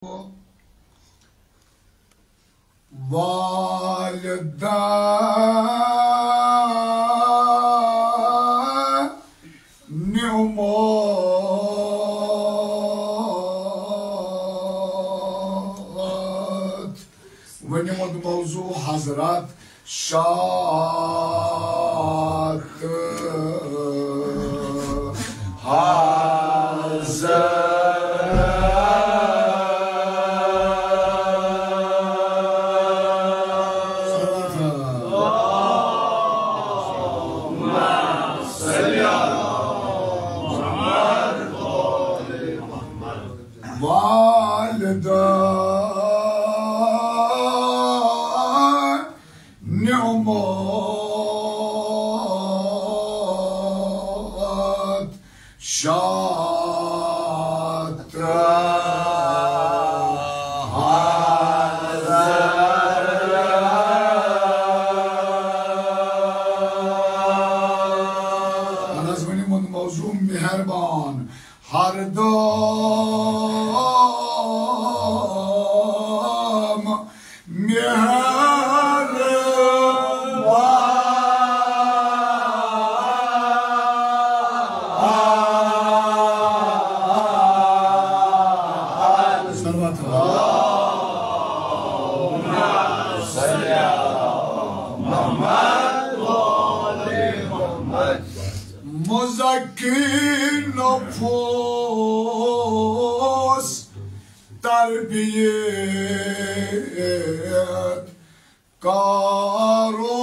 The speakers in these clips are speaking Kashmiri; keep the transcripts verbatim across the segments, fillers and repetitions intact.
والدان نعمت۔ وۄنۍ ووٚن موضوع حضرات شات حضرات۔ والدان نعمت شات حضرات۔ اہن حظ، وۄنۍ ووٚن موضوع مہربان۔ ہر دم مہربان۔ صلوات۔ مزکی نفوس تربیت کارو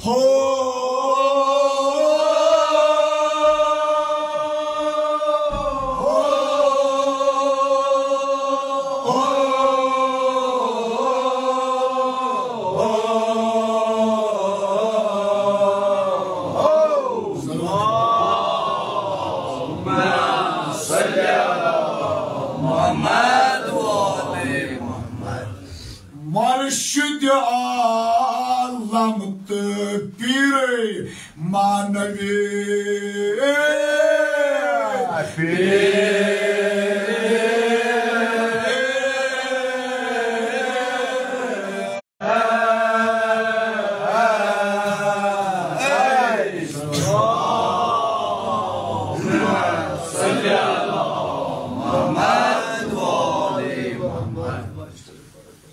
ہو۔ مرشد عالم تہٕ پیٖرے معنوی۔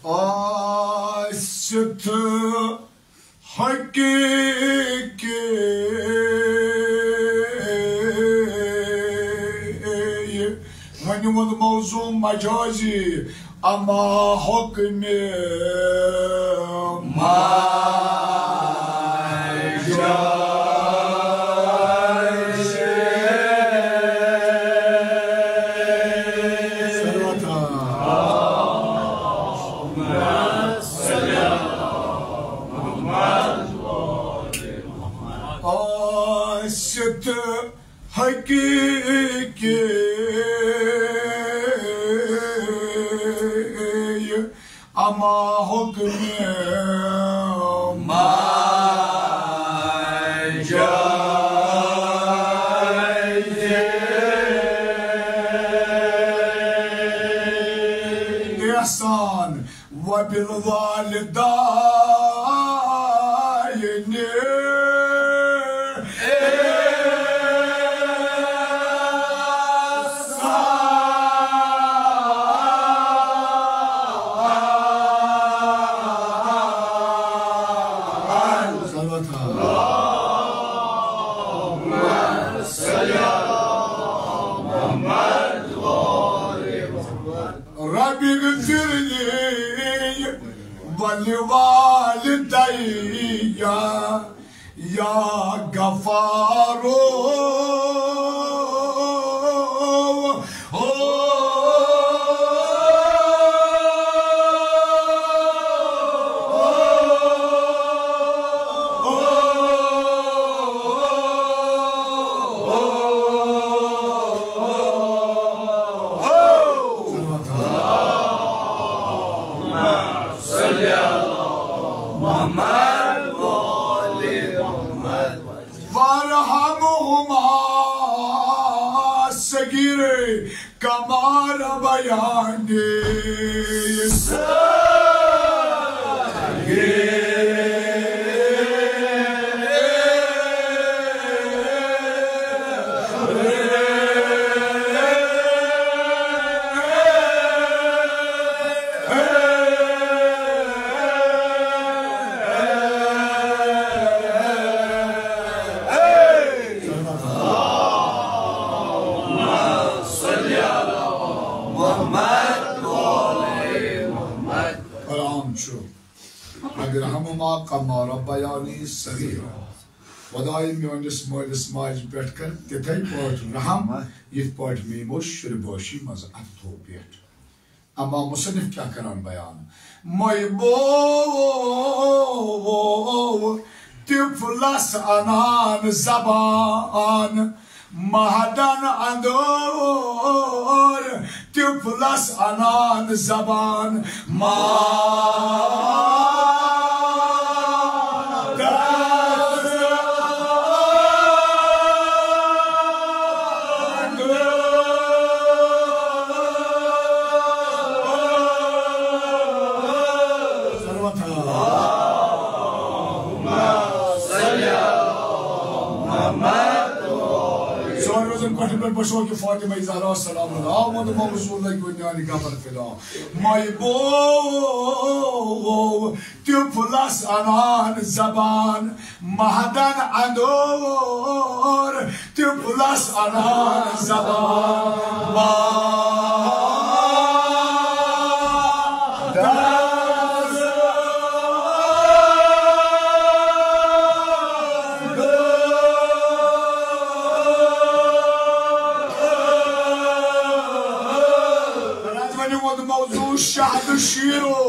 آسہِ تہٕ حقیقی۔ وۄنۍ ووٚن موضوع مجازی، اما حکمِ مجازی۔ آسہِ تہٕ حقیقی اما حکمِ مجازی۔ احسان وبالوالدین احسان۔ رب اغفر لي ولوالدي کما ربیانی صغیرا۔ قرآن چھُ، رب ارحمہما کما ربیانی صغیرا۔ خداے، میٲنِس مٲلِس ماجہِ پٮ۪ٹھ کر تِتھے پٲٹھۍ رحم، یِتھ پٲٹھۍ مےٚ یِمو شُربٲشی منٛز اَتھو پٮ۪ٹھ۔ اما مصنف کیٛاہ کران بیان؟ مے بو طفلس انان زبان، مہدن اندور طفلس انان زبان، مہدن سوال روزن کۄٹھٮ۪ن پٮ۪ٹھ بشوق فاطمہ زہرا سلام اللہ، آمد موضوع لگیو نیانہِ گبر فدا۔ مے بو طفلس انان زبان، مہدن اندور طفلس انان زبان، مہدن راجوانی ووٚن موضوع شہد شیرو،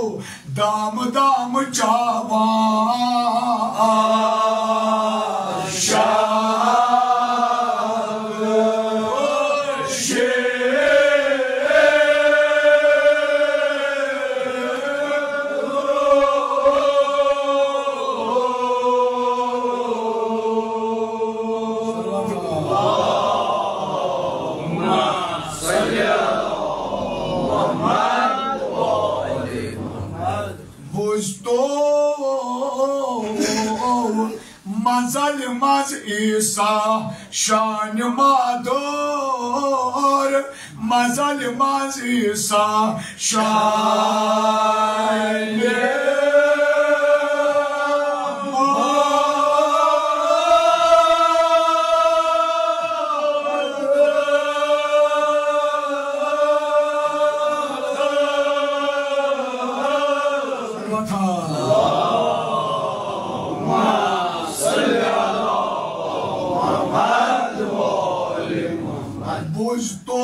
دام دام چاوان شہد شیر۔ بوزتو منزل منز عیسیٰ شان مادور، منزل منز عیسیٰ شان بوزتو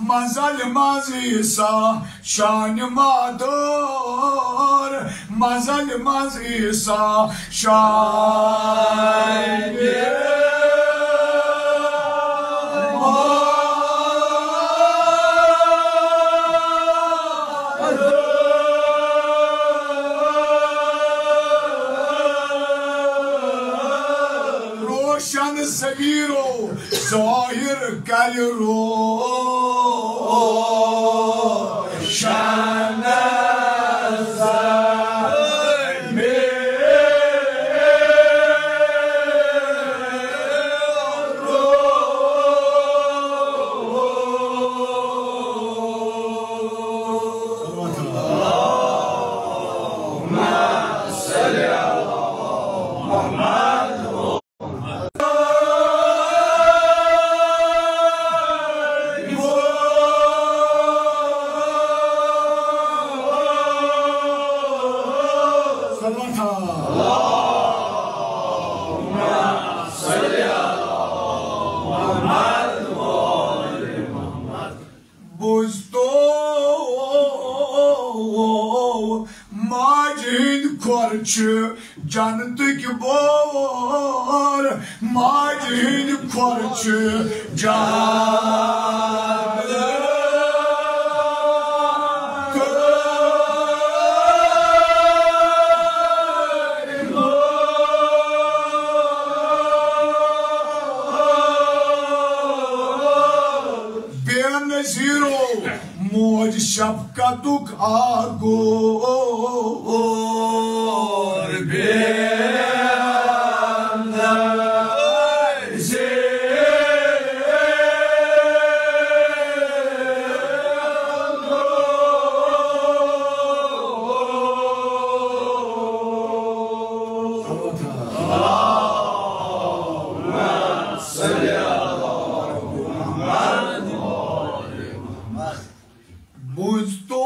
منزل منز عیسیٰ شان مادور، منزل منز عیسیٰ شان روشن ضمیرو ظاہر کرِ روشن ضمیر۔ بوزتو ماجہِ ہٕنٛدۍ کھۄر چھِ جنتٕکۍ بور، ماجہِ ہٕنٛدۍ کھۄر چھِ جنتٕکۍ بور۔ زیرو موج شفقتُک آگور بے اندازے۔ بوٗزتو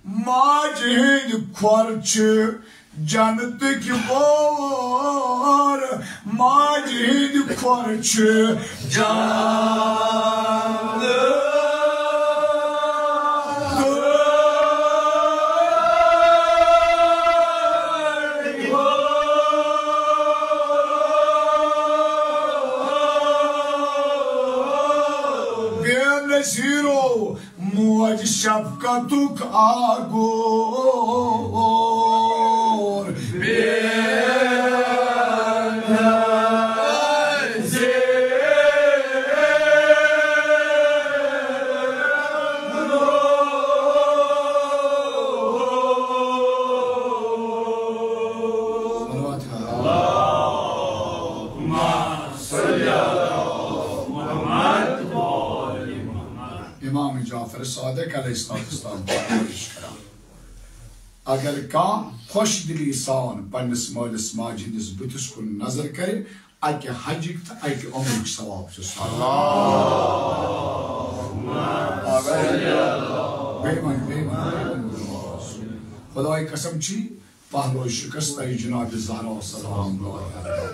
ماجہِ ہٕنٛدۍ کھۄر چھِ جنتٕکۍ بور، ماجہِ ہٕنٛدۍ کھۄر چھِ جنت۔ بے نظیرو موج شفقتُک آگور بے نظیرو۔ امام جعفر صادق علیہ الصلوۃ والسلام فرمٲیش کران، اگر کانٛہہ خۄش دِلی سان پننِس مٲلِس ماجہِ ہٕنٛدِس بُتھِس کُن نظر کرِ، اکہِ حجٕکۍ تہٕ اکہِ عمرٕکۍ ثواب چھُ سُہ۔ بیٚیہِ وَنہِ، بیٚیہِ وَنہِ، بیٚیہِ وَنہِ۔ خداے قسم چھِ، پہلو شکست جناب زہرا سلام اللہ علیہا۔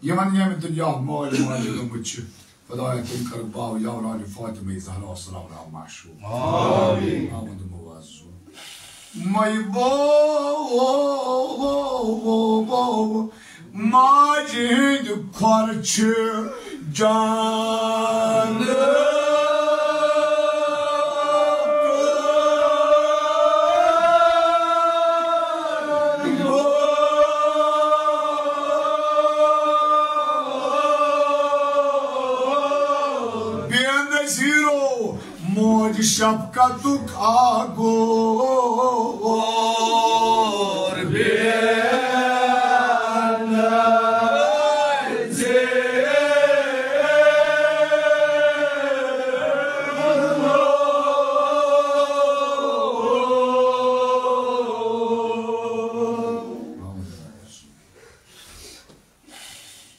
یِمن ییٚمہِ دُنیا مٲلۍ ماجہِ گٔمٕتۍ چھِ، خدایا، تِم کر باو یاوران فاطمہ زہرا سلام اللہ معشوق۔ آمین۔ آمد موازو۔ مے بو ماجہِ ہٕنٛدۍ کھۄر چھِ جان۔ بے نظیرو موج شفقتُک آگور بے نظیرو۔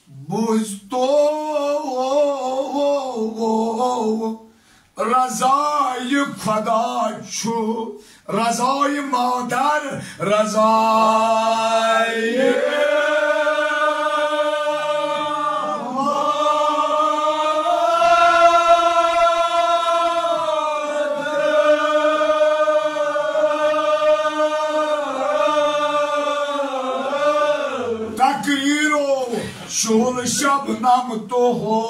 بوٗزتو رضایہِ خدا چھُ، رضایہِ مادر، رضایہِ تقریرو شُل شبنم تہٕ ہو۔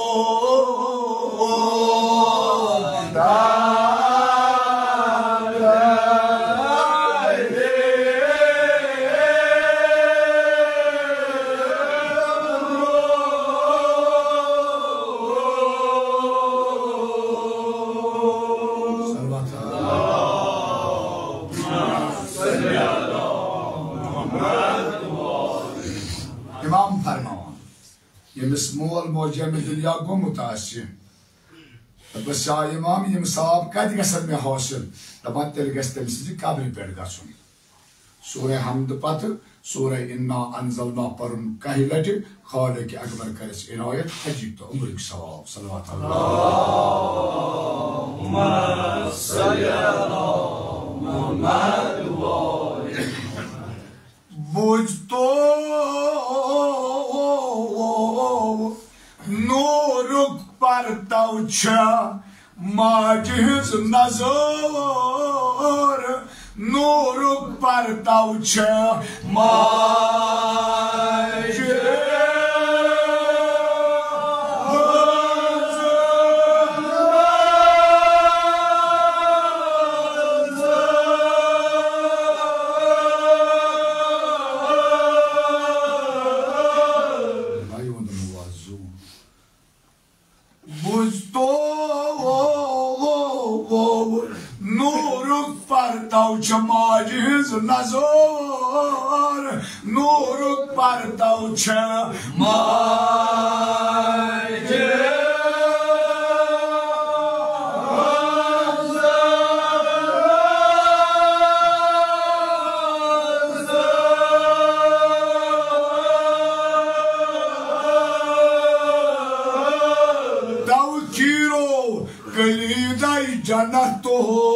امام فرماوان، ییٚمِس مول موج ییٚمہِ دُنیا گوٚمُت آسہِ، دَپَس، یا امام، یِم ثواب کَتہِ گژھن مےٚ حٲصِل؟ دَپان، تیٚلہِ گژھِ تٔمۍ سٕنٛزِ قبرِ پٮ۪ٹھ گژھُن۔ سورہ حمد پتہٕ سورہ انا انزلنا پرُن کاہہِ لٹہِ، خالق اکبر کرٮ۪س عنایت حجٕکۍ تہٕ عمرٕکۍ ثواب۔ صلوات۔ اللہم صل علی محمد و آل محمد۔ بوٗزتو نوٗرُک پرتو چھا ماجہِ ہٕنٛز نظر، نوٗرُک پرتو چھا ماجہِ ہٕنٛز نظر۔ بھائی وندن موازو۔ چھِ ماجہِ ہٕنٛز نظر، نوٗرُک پرتو چھِ ماجہِ۔ توقیرو کلیدہ جنت ہو۔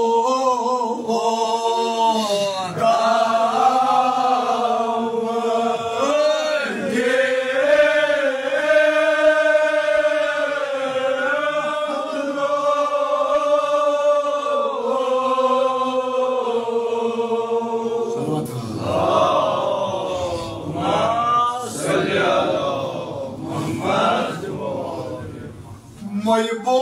مے بو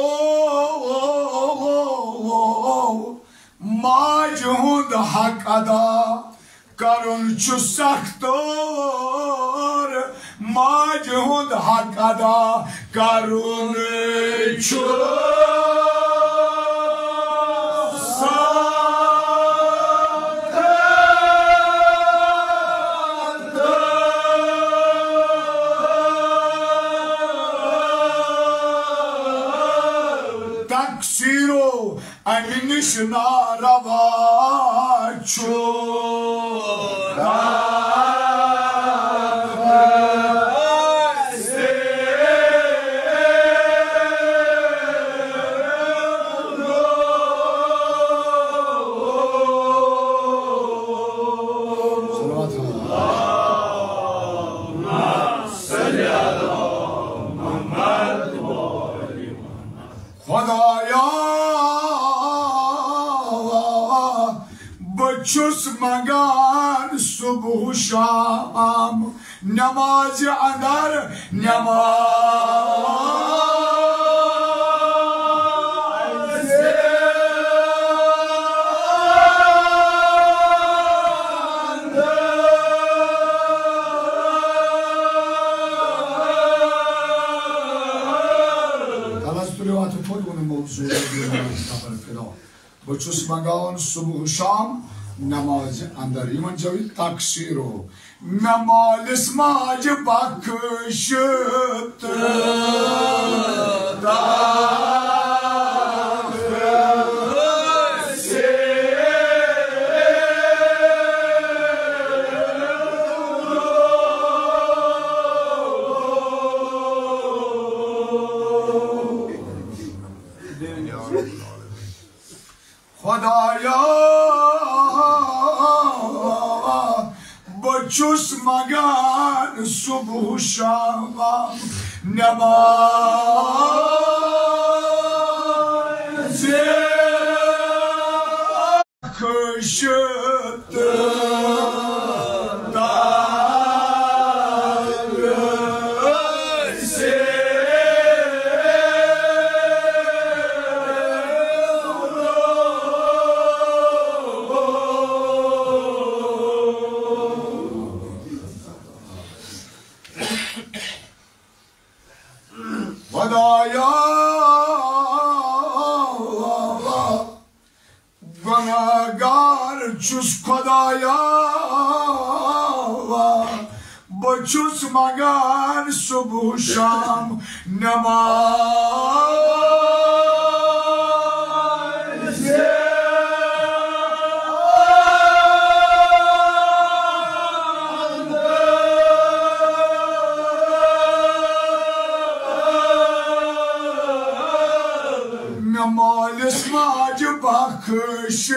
ماجہِ ہُنٛد حق ادا کرُن چھُ سخت، اور ماجہِ ہُنٛد حق ادا کرُن چھُ سخت۔ تقصیرو امہِ نِش ناروا چھُ۔ خدایا، بہٕ چھُس منٛگان صبح و شام نمازِ اندر نماز۔ تلس تُلِو اَتھٕ تھوٚد، ووٚن موضوع۔ بہٕ چھُس منٛگاوان صبح و شام نمازِ اندر۔ یِمن جاوِ تقصیرو۔ مےٚ مٲلِس ماجہِ بخش تہٕ خدایا، بہٕ چھُس منٛگان صبح و شام نمازِ خشیت۔ خدایا، گناہگار چھُس خدایا، بہٕ چھُس منٛگان صبح و شام نماز۔ مےٚ مٲلِس ماجہِ بخش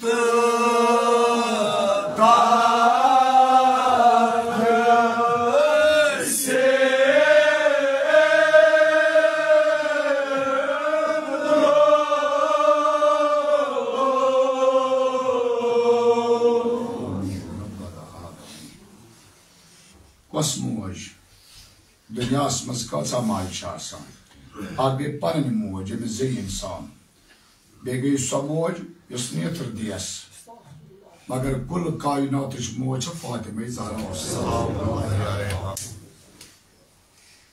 تہٕ تقصیر۔ کۄس موج؟ دُنیاہَس منٛز کۭژاہ ماجہِ چھِ آسان؟ اَکھ گٔے پَنٕنۍ موج، ییٚمِس زیٚیہِ اِنسان۔ بیٚیہِ گٔے سۄ موج، یۄس نیتٕر دیس۔ مگر کُل کایناتٕچ موج چھےٚ فاطمہ زہرا۔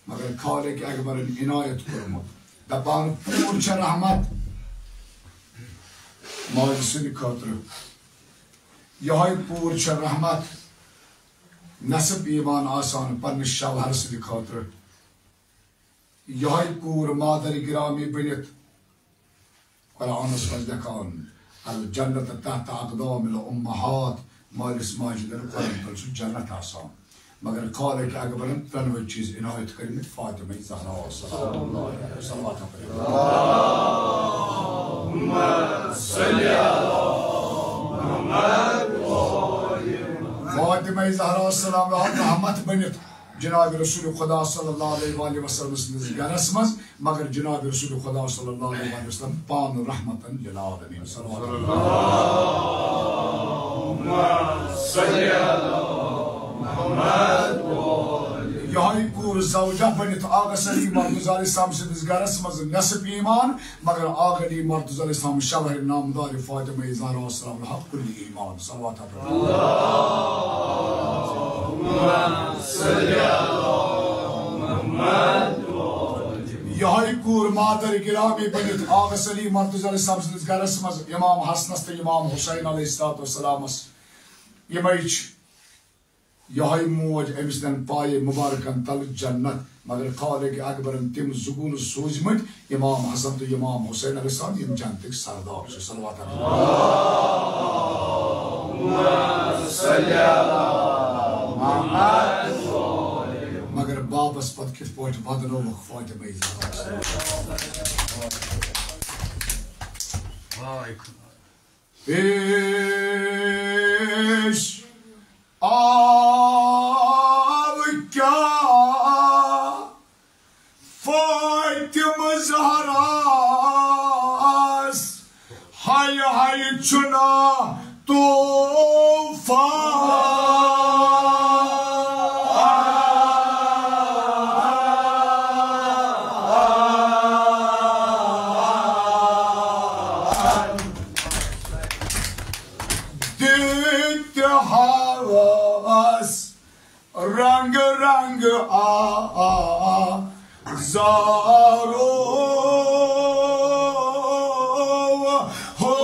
مگر خالق اکبرن عنایت کوٚرمُت۔ دپان، کوٗر چھےٚ رحمت ماجہِ سٕنٛدِ خٲطرٕ۔ یہے کوٗر چھےٚ رحمت، نصف ایمان آسان پننِس شوہر سٕنٛدِ خٲطرٕ۔ یہے کوٗر مادر گرامی بٔنِتھ قرآنس منٛز لیکھان، "الجنت تحت اقدام الامہات"، مٲلِس ماجہِ ہٕنٛدٮ۪ن کھۄرن تل چھُ جنت آسان۔ مگر خالق اکبرن ترٛٮ۪نوَے چیٖز عنایت کٔرمٕتۍ فاطمہ زہرا صلوات۔ فاطمہ زہرا سلام اللہ رحمت بٔنِتھ جناب رسول خدا صلی اللہ علیہ وآلہ وسلم سٕنٛدِس گرس منٛز، مگر جناب رسول خدا صلی اللہ علیہ وآلہ وسلم پانہٕ رحمتن للعالمین۔ صلوات۔ یہے کوٗر زوجہ بٔنِتھ آغا سلیمہ مرتضی علیہ السلام سٕنٛدِس گرس منٛز نصف ایمان، مگر آغا علی مرتضی علیہ السلام شوہر نامدار فاطمہ زہرا السلام لہا کل ایمان۔ صلوات۔ یہے کوٗر مادر گرامی بٔنِتھ آغا سلیمہ مرتضی علیہ السلام سٕنٛدِس گرس منٛز امام حسنس تہٕ امام حسین علیہ الصلوۃ والسلامس۔ یِمے چھِ، یہے موج أمۍ سٕنٛدٮ۪ن پایہِ مبارکن تل جنت، مگر خالق اکبرن تِم زٕ گُن سوٗزمٕتۍ، امام حسن تہٕ امام حسین علیہ السلام، یِم جنتٕکۍ سردار چھِ۔ صلوات۔ مگر بابس پتہٕ کِتھ پٲٹھۍ بدنووُکھ فاطمہ زہرا؟ پیش آو کیٛاہ فاطمہ زہراس، ہاے ہاے چھُنا طوفان۔ دِتہِ ہاوس رنگ رنگ آ، آ، آ، زارو ہو۔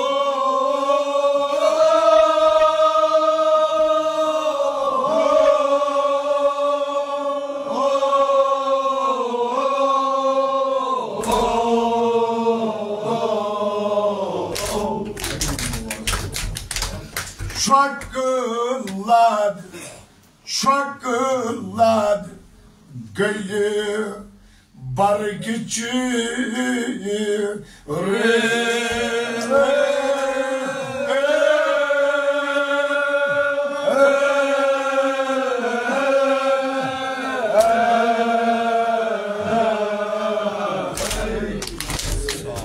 شکلت، شکلت گٔیہِ برگچ رے۔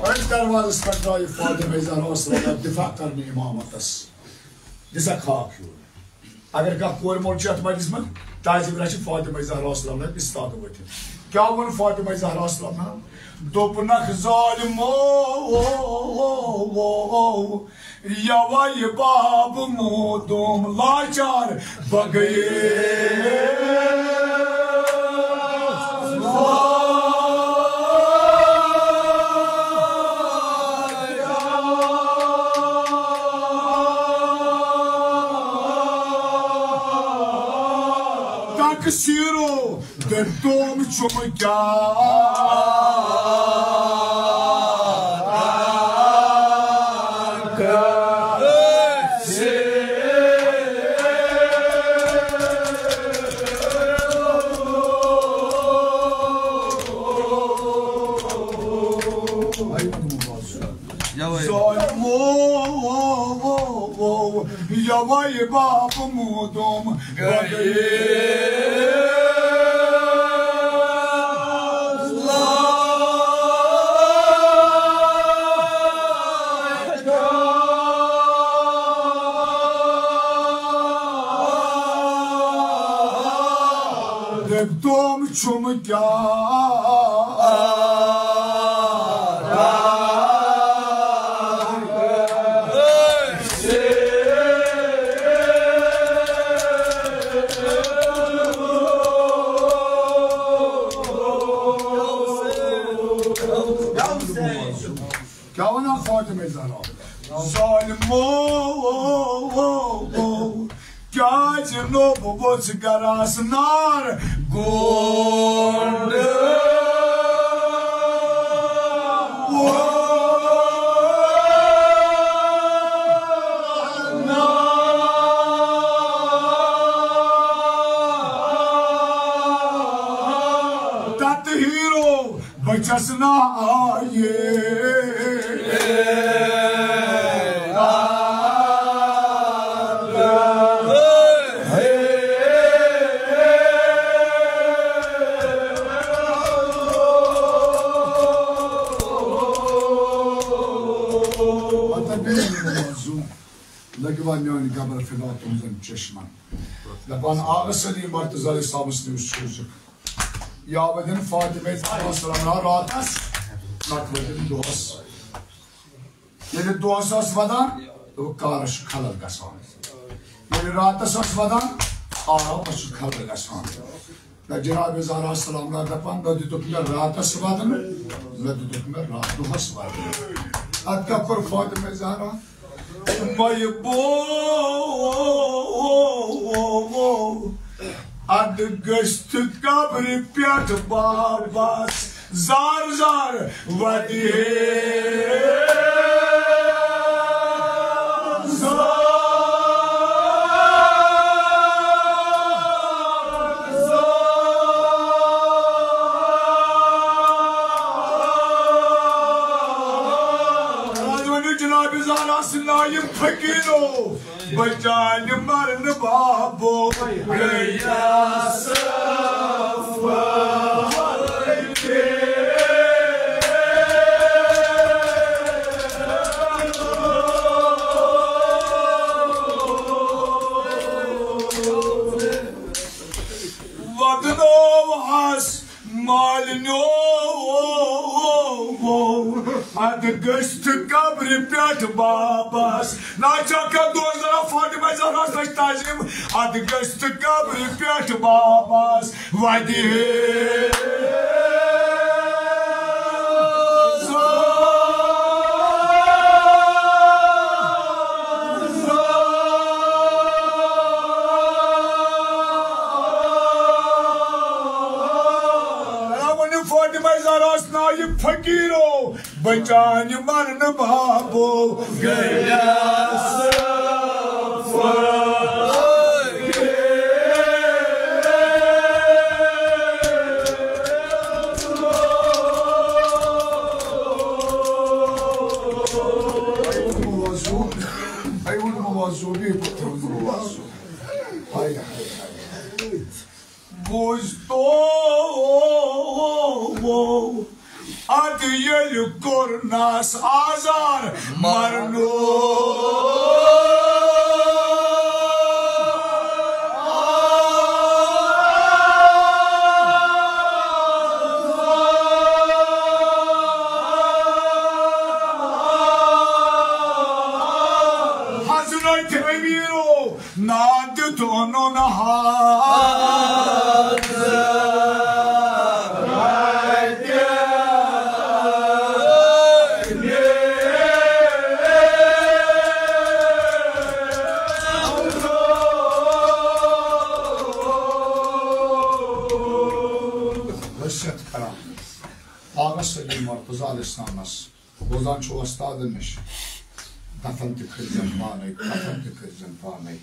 أتھۍ دروازس پٮ۪ٹھ درٛایہِ فاطمہ زہرا صلی اللہ علیہ وسلم دفاع کرنہِ امامتس۔ دِژکھ خاک ہیوٗ۔ اگر کانٛہہ کورِ مول چھُ یتھ مجلسہِ منٛز، تعزیب رچھِ فاطمہ زہرا صلی اللہ علیہ وسلم استاد وٲتِتھ۔ کیٛاہ ووٚن فاطمہ زہرا صلی اللہ علیہ وسلم؟ دوٚپنکھ، ظالمو، یوے باب مودوم لاچار بگے۔ تقصیرو دٔپۍ تِم چھُم کیٛاہ۔ ظالمو، یوے باب مودوم بگے۔ دٔپۍ تِم چھُم کیٛاہ۔ کیٛاہ وَنان فاطمہ زہرا؟ ظالمو، کیازِ لوٚب ووٚژھ گرس نار؟ گونڈ۔ تتہیرو بچس نا آیے۔ لگوا میون گبر فدا تُہنٛزن چشمن۔ دپان آغا سلیم مرتضی علیہ السلامس نِش سوٗزُکھ۔ یا ودن فاطمہ زہرا سلام راتس، نتہٕ ودن دۄہس۔ ییٚلہِ دۄہس ٲس ودان، دوٚپُکھ، کارس چھُ خلل گژھان۔ ییٚلہِ راتس ٲس ودان، آرامس چھُ خلل گژھان۔ نہ جناب زہرا سلام اللہ دپان، نہ دِتُکھ مےٚ راتس ودنہٕ، نہ دِتُکھ مےٚ راتھ دۄہس ودنہٕ۔ اتھ کیٛاہ کوٚر فاطمہ زہرا؟ مے بو، ادٕ گٔژھتھ قبرِ پٮ۪ٹھ بابس زار زار ودِ ہے۔ جناب زہرا سٕنٛدۍ نایِب فقیٖرو، بچان مرن بابو گٔیس۔ ودنوہس مالنیو، ادٕ گٔژھتھ قبرِ پٮ۪ٹھ بابس۔ ناچاکا دوزرا فاطمہ زہرا سٕنٛز تعظیم۔ ادٕ گٔژھتھ قبرِ پٮ۪ٹھ بابس ودِ ہے۔ ؤنِو فاطمہ زہراہس نایِب فقیٖرو، بچان مرن بابو گٔیس۔ اے ووٚن موضوع، بیٚیہِ کوٚر موضوع۔ ہاے، ہاے، ہاے۔ بوٗزتو ادٕ ییٚلہِ کوٚرنس آزار مرنو۔ حضرت امیرو نادت اونون حاضر۔ وصیت کران آغا سلیم مرتضی علیہ السلامس۔ بوزان چھُ وۄستادن نِش، دفن تہِ کٔرۍزٮ۪ن پانے، کفن تہِ کٔرۍزٮ۪ن پانے،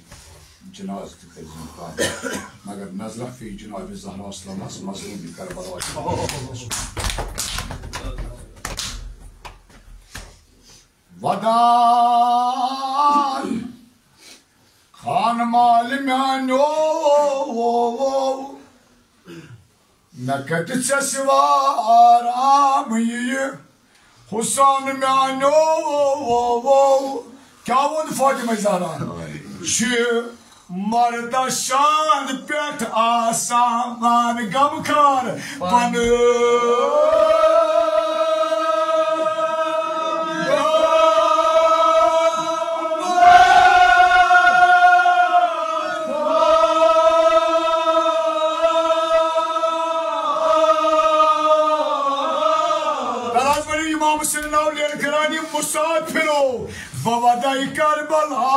جنازٕ تہِ کٔرۍزٮ۪ن پانے، مگر نظرہ فی جناب زہرا اسلامس مظلوم کربلا۔ ودان خان مال میانیو، مےٚ کتہِ ژےٚ سوا آرام یِیہِ؟ حسین میانیو، کیٛاہ ووٚن فاطمہ زہرا؟ چھِ مردس شان پٮ۪ٹھ آسان غمخار پنہٕ۔ امام حسین ناو لیر کرانی مسافرو، وودائی کربلا۔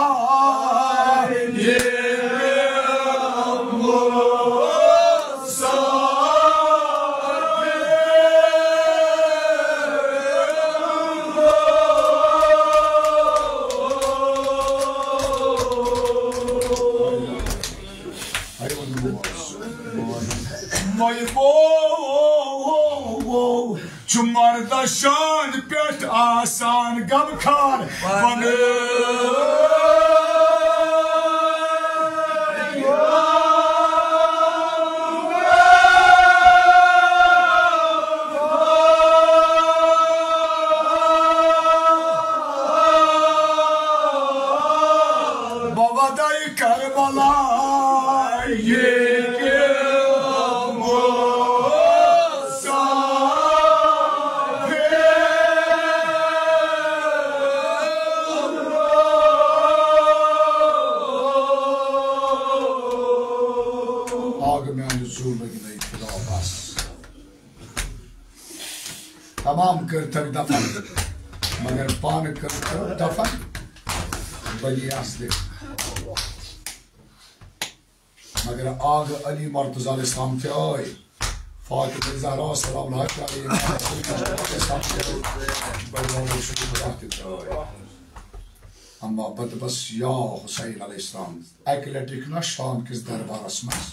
مے بو چھُ مردہ شان پٮ۪ٹھ آسان غمخار۔ بودائی کربلا۔ آگ میانہِ زُو لٔگۍ نٔے خدا بس۔ تمام کٔرتھکھ دفن، مگر پانہٕ کٔرتھکھ دفن بنی اصلہِ۔ مگر آگ علی مرتضی علیہ السلام تہِ آے، فاطمہ زہرا سلام اللہ علیہا تہِ آے، امام حسین علیہ السلام تہِ آے، بڑِ محمد شریف اللہ تہِ آے۔ اما پتہٕ بس یا حسین علیہ السلام اکہِ لٹہِ نہ شام کِس دربارس منٛز۔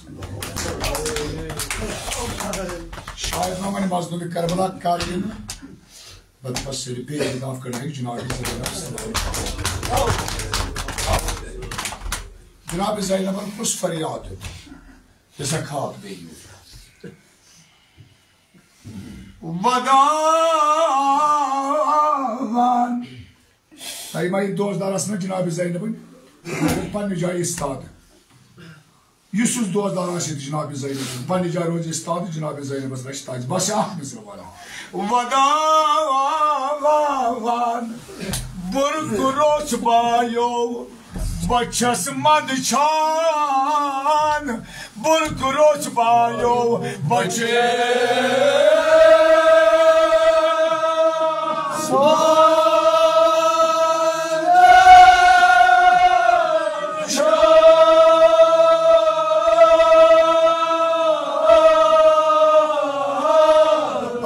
شاید نہ وۄنۍ مظلوم کربلا کر یِن۔ بس، بس، صرف بیٚیہِ اعتراف کرنٕکۍ جناب زینب۔ جناب زینبن کُس فریاد دیُت؟ تیٚلہِ سا خاک بیٚیہِ یوٗت۔ وداعن۔ تۄہہِ ما یہِ دوستدار آسہِ نا جناب زینبٕنۍ؟ پننہِ جایہِ استاد۔ یُس یُس دوستدار آسہِ ییٚتہِ جناب زینب، پننہِ جایہِ روزِ استاد جناب زینبس رچھِ تاج۔ بس یہِ اکھ مصرع وَنو۔ وداعن برکُ روٚس بایو، بہٕ چھَس منٛدچھان۔ برکُ روٚس بایو، بہٕ چھَس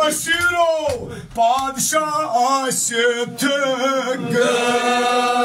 اسیرو پادشاہ آسہِ تہٕ گٔیَس۔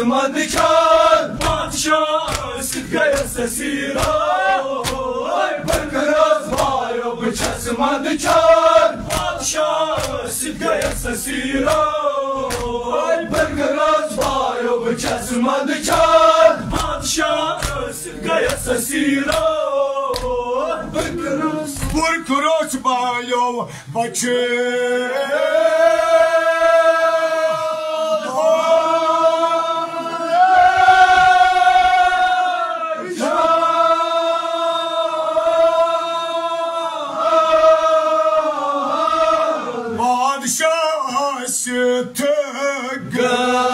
مند چھان، بادشاہ ٲسِتھ گٔیَس اسیٖر۔ بہٕ کَرٕ حظ بایو، بہٕ چھَس مند چھان، بادشاہ ٲسِتھ گٔیَس اسیٖر۔ بہٕ کَرٕ حظ بایو، بہٕ چھَس مند چھان، بادشاہ ٲسِتھ گٔیَس اسیٖر۔ بہٕ کَرٕ حظ، بہٕ کَرٕ حظ بایو، بچے۔ بادشاہ آسہِ تہٕ گٔیَس